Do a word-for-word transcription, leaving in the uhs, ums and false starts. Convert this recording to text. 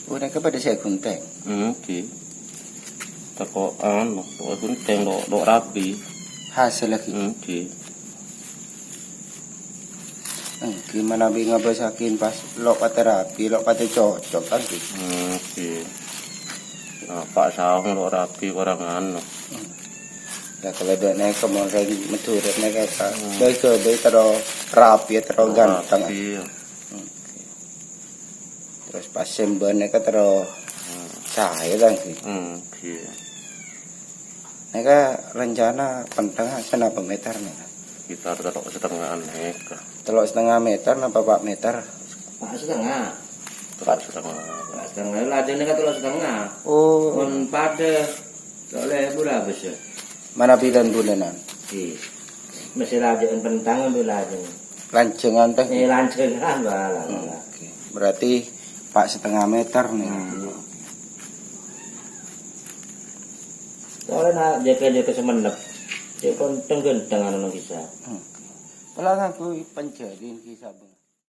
Oh, nèka padâ sè ghunthèng. Hmm, ngghi. Tako', anu, tako' ghunthèng, lo', lo' rapi. Hasèl lagi. Hmm, ngghi. Ngghi, manabi ngabâsaghi pas lo' patè rapi, lo' patè cocok, kan, ngghi? Hmm, ngghi. Napa' saong lo' rapi, korang anu. Hmm. Ya, kalau dâ' nèka mon rèng Madhurâ nèka, Kak. Hmm. Bâi-bâi terro rapi, terro ghânteng. Rapi, ya. Hmm. Terros pas sèmbân nèka terro saè, kan, ngghi? Hmm, ngghi. Nèka rencana penthengnga sanapa mèter nèka? Sekitar tello' setengah nèka. Tello' setengah mèter napa pa' mèter? Pa' setengah. Tello' setengah. Pa' setengah. Lajângnga nèka tello' setengah. Oh. Mon padâ, tello' èbu rabâs, ya. Manabi lan bulânan? Ngghi. Mesti lajângan pentang ambil lajângan. Lanjhângan teh? Eh, lanjhângan, wah, lah, lah. Oke. Berarti pa' setengah mèter nèka. Hmm. Soalnya nak jâgâ-jâgâ semenep. Cek konteng ghânteng anu nang kisa. Oke. Pola nganggo panjhâri nèka sabâ.